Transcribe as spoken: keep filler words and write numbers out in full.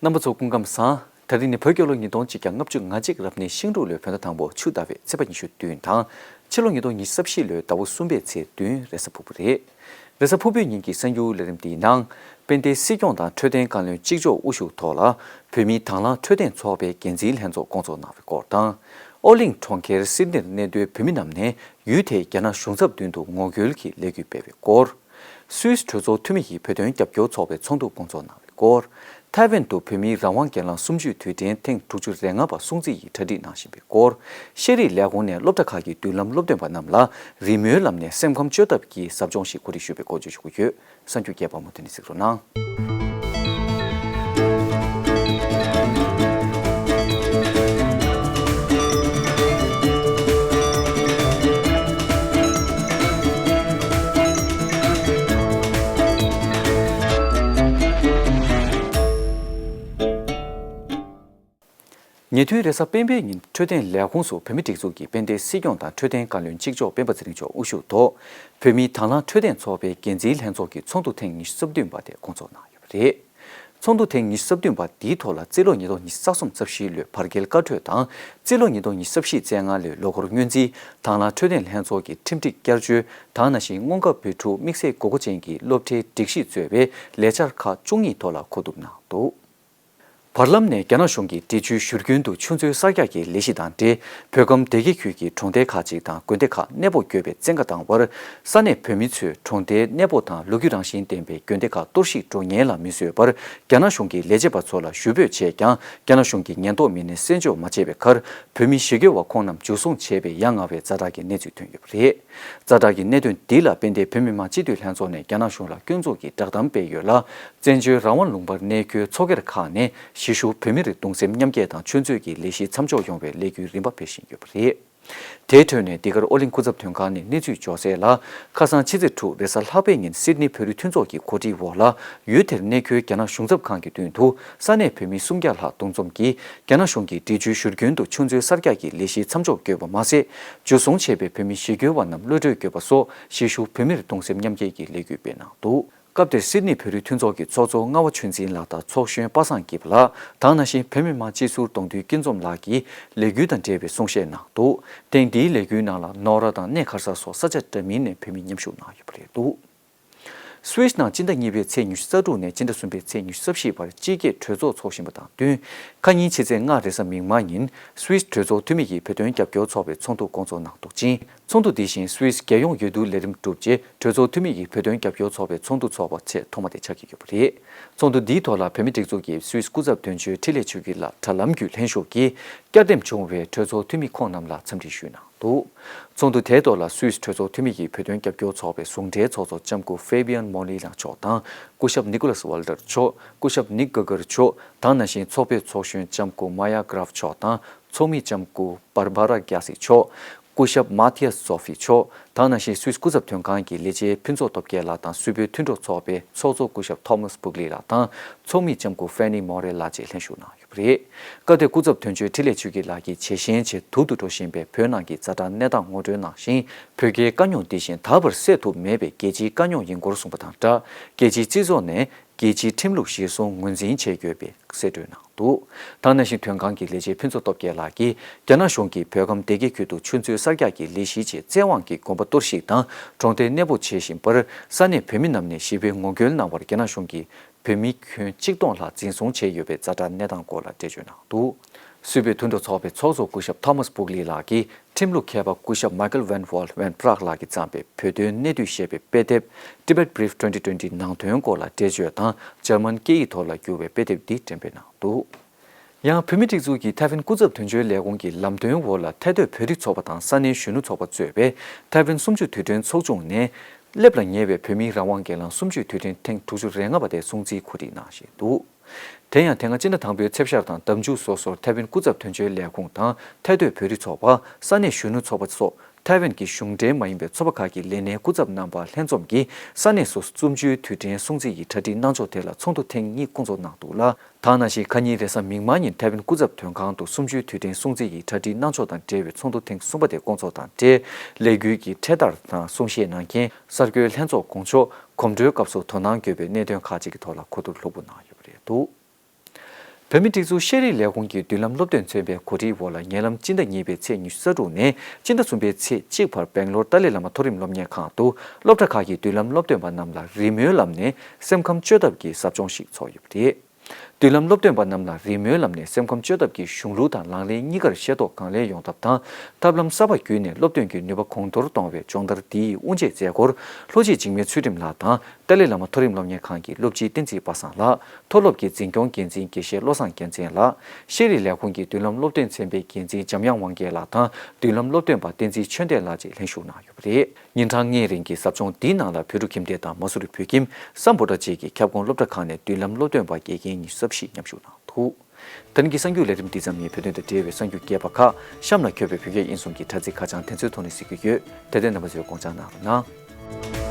རྣམ་པ་ཚོ་སྐུ་ཁམས་བཟང་། ད་རིང་ནི་བོད་རྒྱལ་ལོ་ཉིས་སྟོང་གཅིག་བརྒྱ་ལྔ་བཅུ་ང་གཅིག་རབ་གནས་ཤིང་འབྲུག་ལོའི་བོད་ཟླ་དང་པོ་ཆུ་ཟླ་བའི་ཚེས་པ་ཉི་ཤུ་བདུན་དང་། ཕྱི་ལོ་ཉིས་སྟོང་ཉི་ཤུ་རྩ་བཞི་ལོའི་ཟླ་བ་གསུམ་པའི་ཚེས་བདུན་རེས་གཟའ་ཕུར་བུ་རེད། རེས་གཟའ་ཕུར་བུའི་ཉིན་གྱི་གསར་འགྱུར་ལས་རིམ་འདིའི་ནང་། དཔལ་ལྡན་སྲིད་སྐྱོང་དང་འཕྲོད་བསྟེན་བཀའ་བློན་གཅིག་ལྕོགས་དབུ་བཞུགས་ཐོག་ལ། བོད་མིའི་དྭང་བླངས་འཕྲོད་བསྟེན་ཚོགས་པའི་འགན་འཛིན་ལྷན་ཚོགས་བསྐོང་ཚོགས་གནང་བའི་སྐོར་དང་། ཨོ་གླིང་གྲོང་ཁྱེར་སིད་ནིར་གནས་སྡོད་བོད་མི་རྣམས་ནས་ཡུལ་དེའི་རྒྱ་ནག་གཞུང་ཚབ་མདུན་དུ་ངོ་རྒོལ་གྱི་ལས་འགུལ་སྤེལ་བའི་སྐོར། སུད་སི་གྲོས་ཚོགས་འཐུས་མི་ཡིས་བོད་དོན་རྒྱབ་སྐྱོར་ཚོགས་པའི་ཚོགས་འདུ་བསྐོང་ཚོགས་གནང་བའི་སྐོར། ཐའེ་ཝན་དུ་བོད་མིའི་རང་དབང་སྒེར་ལངས་གསུམ་བཅུའི་དུས་དྲན་ཐེངས་དྲུག་ཅུ་རེ་ལྔ་པ་སྲུང་བརྩི་ཡི་གྲ་སྒྲིག་གནང་བཞིན་པའི་སྐོར། ཤེས་རིག་ལས་ཁུངས་ནས་སློབ་གྲྭ་ཁག་གི་མདུན་ལམ་སློབ་སྟོན་པ་རྣམས་ལ་རི་མོའི་ལམ་ནས་སེམས་ཁམས་བཅོས་ཐབས་ཀྱི་ཟབ་སྦྱོང་ཞིག་གོ་སྒྲིག་ཞུས་པའི་སྐོར་བརྗོད་ཞུ་གི་ཡོད། གསར་འགྱུར་རྒྱས་པ་མུ་མཐུད་ནས་གཟིགས་རོགས་གནང་། ཉེ་དུས་རེས་གཟའ་སྤེན་པའི་ཉིན་འཕྲོད་བསྟེན་ལས་ཁུངས་སུ་བོད་མིའི་སྒྲིག་འཛུགས་ཀྱི་དཔལ་ལྡན་སྲིད་སྐྱོང་དང་འཕྲོད་བསྟེན་བཀའ་བློན་གཅིག་ལྕོགས་སྤེན་པ་ཚེ་རིང་མཆོག་དབུ་བཞུགས་ཐོག་བོད་མིའི་དྭང་བླངས་འཕྲོད་བསྟེན་ཚོགས་པའི་འགན་འཛིན་ལྷན་ཚོགས་ཀྱི་ཚོགས་འདུ་ཐེངས་ཉི་ཤུ་རྩ་བདུན་པ་དེ་བསྐོང་ཚོགས་གནང་ཡོད་པ་རེད། ཚོགས་འདུ་ཐེངས་ཉི་ཤུ་རྩ་བདུན་པ་འདིའི་ཐོག་ལ་རྩིས་ལོ་ཉིས་སྟོང་ཉི་ཤུ་རྩ་གསུམ་རྩ་བཞིའི་ལོའི་བར་བརྒལ་བཀའ་འཁྲོལ་དང་། རྩིས་ལོ་ཉིས་སྟོང་ཉི་ཤུ་རྩ་བཞི་རྩ་ལྔ་ལོའི་ལོ་འཁོར་སྔོན་རྩིས། དྭང་བླངས་འཕྲོད་བསྟེན་ལྷན་ཚོགས་ཀྱི་ཁྲིམས་སྒྲིག་བསྐྱར་བཅོས་དང་། ནང་བཞིན་སྔོན་ཁ་བོད་ཕྲུག་དམིགས་བསལ་དགོས་མཁོ་ཅན་གྱི་སློབ་གྲྭའི་སྒྲིག་གཞི་གཙོས་པའི་ལས་འཆར་ཁག་བཅུ་གཉིས་ཐོག་ལ་གོ་བསྡུར་གནང་འདུག་བར་ལམ་ནས་རྒྱ་ནག་གཞུང་གིས་འབྲི་ཆུའི་བཞུར་རྒྱུན་དུ་ཆུ་མཛོད་གསར་རྒྱག་གི་ལས་གཞི་དང་འབྲེལ། བོད་ཁམས་སྡེ་དགེ་ཁུལ་གྱི་གྲོང་རྡལ་ཁག་ཅིག་དང་དགོན་སྡེ་ཁག་གནས་སྤོ་དགོས་པའི་བཙན་བཀའ་བཏང་བར། ས་གནས་བོད་མི་ཚོས་གྲོང་རྡལ་གནས་སྤོ་དང་ལོ་རྒྱུས་རང་བཞིན་ལྡན་པའི་དགོན་སྡེ་ཁག་གཏོར་བཤིག་འགྲོ་ཉེན་ལ་མི་བཟོད་པར། རྒྱ་ནག་གཞུང་གི་ལས་བྱེད་པ་ཚོ་ལ་ཞུ་འབོད་བྱས་ཀྱང་། རྒྱ་ནག་གཞུང་གིས་ཉེན་རྟོག་མི་སྣས་བཙན་འཇུག་མ་བྱས་པའི་ཁར། བོད་མི་ཞི་རྒོལ་བ་ཁོང་རྣམས་འཇུ་བཟུང་བྱས་པའི་ཡ་ང་བའི་ཛ་དྲག་གི་གནས་ཚུལ་ཐོན་ཡོད་པ་རེད། ཛ་དྲག་གི་གནད་དོན་འདི་ལ་དཔལ་ལྡན་བོད་མི་མང་སྤྱི་འཐུས་ལྷན་ཚོགས་ནས་རྒྱ་ནག་གཞུང་ལ་སྐྱོན་འཛུགས་ཀྱི་བསྒྲགས་གཏམ་སྤེལ་ཡོད་ལ། བཙན་བྱོལ་རང་དབང་ལུང་པར་གནས་འཁོད་མཚོ་སྒེར་ཁག་ནས་གཞིས་བཞུགས་བོད་མིར་གདུང་སེམས་མཉམ་སྐྱེད་དང་ཆུ་མཛོད་ཀྱི་ལས་གཞི་མཚམས་འཇོག་ཡོང་བའི་ལས་འགུལ་རིམ་པ་སྤེལ་བཞིན་ཡོད་པ་རེད། དེའི་ཁྲོད་ནས་འདི་གར་ཨོ་གླིང་སྐུ་ཚབ་དོན་ཁང་ནས་གནས་ཚུལ་འབྱོར་གསལ་ལ། ཁ་སང་ཕྱི་ཚེས་དྲུག་རེས་གཟའ་ལྷག་པའི་ཉིན་སིད་ནི་བོད་རིགས་མཐུན་ཚོགས་ཀྱི་གོ་སྒྲིག་འོག་ལ། ཡུལ་དེར་གནས་འཁོད་རྒྱ་ནག་གཞུང་ཚབ་ཁང་གི་མདུན་དུ་ས་གནས་བོད་མི་སུམ་བརྒྱ་ལྷག་འདུ་འཛོམས་ཀྱིས། རྒྱ་ནག་གཞུང་གིས་འབྲི་ཆུའི་བཞུར་རྒྱུན་དུ་ཆུ་མཛོད་གསར་རྒྱག་གི་ལས་གཞི་མཚམས་འཇོག་བཀོད་པ་མ་ཟད། འཇུ་བཟུང་བྱས་པའི་བོད་མི་ཞི་རྒོལ་བ་རྣམས་གློད་བཀྲོལ་བཀོད་པ་སོགས་གཞིས་བཞུགས་བོད་མིར་གདུང་སེམས་མཉམ་སྐྱེད་ཀྱི་ལས་འགུལ་སྤེལ་གནང་འདུག་སྐབས་དེར་སིད་ནི་བོད་རིགས་མཐུན་ཚོགས་ཀྱི་ཚོགས་གཙོ་རྔ་བ་ཆོས་འཛིན་ལགས་དང་ཚོགས་གཞོན་པ་སངས་སྐྱིད་པ་ལགས་དང་། ནང་བཞིན་བོད་མི་མང་སྤྱི་ཟུར་གདོང་ཐུག་སྐྱིད་འཛོམས་ལགས་ཀྱིས་ལས་འགུལ་དང་འབྲེལ་བའི་གསུང་བཤད་གནང་འདུག་ཐེངས་འདིའི་ལས་འགུལ་ནང་ལ་ནོར་བ་དང་གནས་གར་ས་སོགས་ས་ཆ་འདྲ་མིན་ནས་བོད་མི་མཉམ་ཞུགས་གནང་ཡོད་པ་རེད་འདུག་སུད་སི་ནང་སྤྱི་ཟླ་གཉིས་པའི་ཚེས་ཉི་ཤུ་རྩ་དྲུག་ནས་སྤྱི་ཟླ་གསུམ་པའི་ཚེས་ཉི་ཤུ་རྩ་བཞི་བར་སྤྱི་སྐད་གྲོས་ཚོགས་འཚོགས་བཞིན་པ་དང་བསྟུན། ཁ་ཉིན་ཕྱི་ཚེས་ལྔ་རེས་གཟའ་མིག་དམར་ཉིན་སུད་སི་གྲོས་ཚོགས་འཐུས་མི་ཡིས་བོད་དོན་རྒྱབ་སྐྱོར་ཚོགས་པའི་ཚོགས་འདུ་བསྐོང་ཚོགས་གནང་འདུག་ཅིང་། ཚོགས་འདུ་འདི་བཞིན་སུད་སི་རྒྱལ་ཡོངས་འོས་བསྡུ་ལས་རིམ་གྲུབ་རྗེས་གྲོས་ཚོགས་འཐུས་མི་ཡིས་བོད་དོན་རྒྱབ་སྐྱོར་ཚོགས་པའི་ཚོགས་འདུ་འཚོགས་པ་ཆེས་ཐོག་མ་དེ་ཆགས་ཀྱི་ཡོད་པ་རེད། ཚོགས་འདུ་འདིའི་ཐོག་ལ་བོད་མིའི་སྒྲིག་འཛུགས་ཀྱི་སུད་སི་སྐུ་ཚབ་དོན་གཅོད་འཕྲིན་ལས་ཆོས་སྐྱིད་ལགས་དྲ་ལམ་བརྒྱུད་ལྷན་ཞུགས་ཀྱིས་བསྐྱར་འདེམས་བྱུང་བའི་གྲོས་ཚོགས་འཐུས་མི་ཁོང་རྣམས་ལ་འཚམས་འདྲི་ཞུས་གནང་འདུག་ཚོགས་འདུ་དེའི་ཐོག་ལ་སུད་སི་གྲོས་ཚོགས་འཐུས་མི་ཡིས་བོད་དོན་རྒྱབ་སྐྱོར་ཚོགས་པའི་ཟུང་འབྲེལ་ཚོགས་གཙོ་ལྕམ་སྐུ་ཧྥེ་བི་ཡན་མོ་ལི་ལགས་མཆོག་དང་། སྐུ་ཞབས་ནི་ཀོ་ལཱས་ཝལ་ཏར་མཆོག་སྐུ་ཞབས་ནིག་ག་གར་མཆོག་དང་། ནང་བཞིན་ཚོགས་པའི་ཚོགས་གཞོན་ལྕམ་སྐུ་མ་ཡ་གྷ་རབ་མཆོག་དང་། ཚོགས་མི་ལྕམ་སྐུ་བར་བ་ར་གྷ་སི་མཆོག་སྐུ་ཞབས་མ་ཐི་ཡ་སི་ཛོ་ཧྥི་མཆོག་དང་། ནང་བཞིན་སུད་སི་སྐུ་ཚབ་དོན་ཁང་གི་ལས་བྱེད་ཕུན་ཚོགས་སྟོབས་རྒྱལ་ལགས་དང་། སུད་བོད་མཐུན་གྲོགས་ཚོགས་པའི་ཚོགས་གཙོ་སྐུ་ཞབས་ཐོ་མཱས་སྦུག་ལི་ལགས་དང་། ཚོགས་མི་ལྕམ་སྐུ་ཧྥེ་ནི་མོ་རེ་ལགས་བཅས་ལྷན་ཞུགས་གནང་ཡོད་པ་རེད། སྐབས་དེར་སྐུ་ཚབ་དོན་གཅོད་འཕྲིན་ལས་ཆོས་སྐྱིད་ལགས་ཀྱིས་ཇེ་ཞན་ཇེ་སྡུག་ཏུ་འགྲོ་བཞིན་པའི་བོད་ནང་གི་ཛ་དྲག་གནས་སྟངས་ངོ་སྤྲོད་གནང་ཞིང་། བོད་རྒྱའི་དཀའ་རྙོག་འདི་བཞིན་ད་བར་སེལ་ཐུབ་མེད་པའི་རྒྱལ་སྤྱིའི་དཀའ་རྙོག་ཡིན་སྐོར་གསུངས་པ་དང་སྦྲགས། རྒྱལ་སྤྱིའི་སྤྱི་ཚོགས་ནས་རྒྱལ་སྤྱིའི་ཁྲིམས་ལུགས་གཞིར་བཟུང་ངོས་འཛིན་བྱེད་དགོས་པའི་གསལ་སྟོན་གནང་འདུག་དེ་ནང་བཞིན་དོན་ཁང་གི་ལས་བྱེད་ཕུན་ཚོགས་སྟོབས་རྒྱལ་ལགས་ཀྱིས། རྒྱ་ནག་གཞུང་གིས་བོད་ཁམས་སྡེ་དགེ་ཁུལ་དུ་ཆུ་མཛོད་གསར་རྒྱག་གི་ལས་གཞིའི་ཆེད་བཙན་དབང་གིས་དགོན་པ་གཏོར་བཤིག་དང་གྲོང་རྡལ་གནས་སྤོ་བྱེད་བཞིན་པར། ས་གནས་བོད་མི་རྣམས་ནས་ཞི་བའི་ངོ་རྒོལ་གནང་བར། རྒྱ་ནག་གཞུང་གིས་བོད་མི་ཁྱོན་གཅིག་སྟོང་ལྷག་འཛིན་བཟུང་བྱས་ཡོད་པའི་ཛ་དྲག་གནས་སྟངས་སྐོར་ལ་འགྲེལ་བརྗོད་གནང་འདུག་སུད་བོད་མཐུན་གྲོགས་ཚོགས་པའི་ཚོགས་གཙོ་སྐུ་ཞབས་ཐོ་མཱས་སྦུག་ལི་ལགས་ཀྱིས། ཁྲིམས་ལུགས་མཁས་པ་སྐུ་ཞབས་མའི་ཀལ་ཝན་ཝོལ་ཝན་པྲག་ལགས་ཀྱིས་བརྩམས་པའི་བོད་དོན་གནད་བསྡུས་ཞེས་པའི་དཔེ་དེབ་Tibet Brief twenty twenty ནང་དོན་སྐོར་ལ་འགྲེལ་བརྗོད་དང་། འཇར་མན་སྐད་ཡིག་ཐོག་ལ་བསྒྱུར་བའི་དཔེ་དེབ་འདི་འགྲེམས་སྤེལ་གནང་འདུག་ཡང་བོད་མིའི་སྒྲིག་འཛུགས་ཀྱི་ཐའེ་ཝན་སྐུ་ཚབ་དོན་གཅོད་ལས་ཁུངས་ཀྱི་ལམ་སྟོན་འོག་ལ་ཐའེ་སྡོད་བོད་རིགས་ཚོགས་པ་དང་ས་གནས་གཞོན་ནུ་ཚོགས་པ་གཙོས་པའི་ཐའེ་ཝན་གསུམ་བཅུའི་དུས་དྲན་ཚོགས་ཆུང་ནས། སླེབས་ལ་ཉེ་བའི་བོད་མིའི་རང་དབང་སྒེར་ལངས་གསུམ་བཅུའི་དུས་དྲན་ཐེངས་དྲུག་ཅུ་རེ་ལྔ་པ་དེ་སྲུང་བརྩིའི་གོ་སྒྲིག་གནང་བཞིན་འདུག་དེ་ཡང་དེ་སྔ་སྤྱི་ཟླ་དང་པོའི་ཚེས་ཤར་དང་ཟླ་མཇུག་སོ་སོར་ཐའེ་ཝན་སྐུ་ཚབ་དོན་གཅོད་ལས་ཁུངས་དང་ཐའེ་སྡོད་བོད་རིགས་ཚོགས་པ། ས་གནས་གཞོན་ནུ་ཚོགས་པ་སོགས་ཐའེ་ཝན་གྱི་གཞུང་འབྲེལ་མ་ཡིན་པའི་ཚོགས་པ་ཁག་གི་ལས་སྣེའི་སྐུ་ཚབ་རྣམ་པ་ལྷན་འཛོམས་ཀྱིས་ས་གནས་སོ་སོ་གསུམ་བཅུའི་དུས་དྲན་སྲུང་བརྩི་ཡི་གྲ་སྒྲིག་གནང་ཕྱོགས་ཐད་ལ་ཚོགས་འདུ་ཐེངས་གཉིས་བསྐོང་ཚོགས་གནང་འདུག་ལ། དེ་ནང་བཞིན་ཁ་ཉིན་རེས་གཟའ་མིག་དམར་ཉིན་ཐའེ་ཝན་སྐུ་ཚབ་དོན་ཁང་དུ་གསུམ་བཅུའི་དུས་དྲན་སྲུང་བརྩི་ཡི་གྲ་སྒྲིག་གནང་ཕྱོགས་དང་འབྲེལ་བའི་ཚོགས་འདུ་ཐེངས་གསུམ་པ་དེ་བསྐོང་ཚོགས་དང་འབྲེལ། ལས་འགུལ་གྱི་འཕྲེད་དར་དང་གསུང་བཤད་གནང་མཁན་གསར་འགོད་ལྷན་ཚོགས་གོང་ཆོག་གོམ་བགྲོད་སྐབས་སུ་དོ་སྣང་དགོས་པའི་གནད་དོན་ཁག་ཅིག་གི་ཐོག་ལ་གོ་བསྡུར་ལྷུག་པོ་གནང་ཡོད་པ་རེད་འདུག་བོད་མིའི་སྒྲིག་འཛུགས་ཤེས་རིག་ལས་ཁུངས་ཀྱི་མདུན་ལམ་སློབ་སྟོན་ཚན་པའི་གོ་སྒྲིག་འོག་ལ། ཉེ་ལམ་སྤྱི་ཟླ་གཉིས་པའི་ཚེས་ཉི་ཤུ་རྩ་དྲུག་ནས་སྤྱི་ཟླ་གསུམ་པའི་ཚེས་གཅིག་བར་སྦེང་ལོར་ཏཱ་ལའི་བླ་མ་མཐོ་རིམ་སློབ་གཉེར་ཁང་དུ་སློབ་གྲྭ་ཁག་གི་མདུན་ལམ་སློབ་སྟོན་པ་རྣམས་ལ་རི་མོའི་ལམ་ནས་སེམས་ཁམས་བཅོས་ཐབས་ཀྱི་ཟབ་སྦྱོང་ཞིག་ཚོགས་ཡོད་པ་རེད། མདུན་ལམ་སློབ་སྟོན་པ་རྣམས་ལ་རི་མོའི་ལམ་ནས་སེམས་ཁམས་བཅོས་ཐབས་ཀྱི་གཞུང་ལུགས་དང་ལག་ལེན་གཉིས་ཀར་ཤེས་རྟོགས་གང་ལེགས་ཡོང་ཐབས་དང་། ཐབས་ལམ་གསར་པ་བརྒྱུད་ནས་སློབ་སྟོན་གྱི་ནུས་པ་གོང་མཐོར་གཏོང་བའི་སྦྱོང་བརྡར་འདིའི་དབུ་འབྱེད་མཛད་སྒོར། ལྷོ་སྤྱི་འཇིགས་མེད་ཚུལ་ཁྲིམས་ལགས་དང་། ཏཱ་ལའི་བླ་མ་མཐོ་རིམ་སློབ་གཉེར་ཁང་གི་སློབ་སྤྱི་བསྟན་འཛིན་པ་སངས་ལགས། མཐོ་སློབ་ཀྱི་འཛིན་སྐྱོང་འགན་འཛིན་དགེ་བཤེས་བློ་བཟང་རྒྱལ་མཚན་ལགས། ཤེས་རིག་ལས་ཁུངས་ཀྱི་མདུན་ལམ་སློབ་སྟོན་ཚན་པའི་འགན་འཛིན་འཇམ་དབྱངས་དབང་རྒྱལ་ལགས་དང་། མདུན་ལམ་སློབ་སྟོན་པ་བསྟན་འཛིན་ཆོས་ལྡན་ལགས་བཅས་ལྷན་ཞུགས་གནང་ཡོད་པ་རེད། ཉིན་གྲངས་ལྔའི་རིང་གི་ཟབ་སྦྱོང་འདིའི་ནང་ལ་བོད་ཕྲུག་ཁྱིམ་སྡེ་དང་མ་སུ་རི་བོད་ཁྱིམ། སམ་བྷོ་ཊ་བཅས་ཀྱི་ཁྱབ་ཁོངས་སློབ་གྲྭ་ཁག་ནས་མདུན་ལམ་སློབ་སྟོན་པ་དགེ་རྒན་ཉི་ཤུ་རྩ་བཞི་མཉམ་ཞུགས་གནང་འདུག། ད་རིང་གི་གསར་འགྱུར་ལས་རིམ་འདི་ཙམ་ཡིན། བོད་དོན་དང་འབྲེལ་བའི་གསར་འགྱུར་རྒྱས་པ་ཁག་གཤམ་ལ་འཁོད་པའི་བོད་སྐད་དབྱིན་གསུམ་གྱི་དྲ་ཚིགས་ཁ་བྱང་དེ་ཚོའི་ཐོག་ནས་གཟིགས་རྒྱུ་ཡོད། དེ་དོན་རྣམ་པ་ཚོས་དགོངས་འཇགས་གནང་རོགས་གནང་།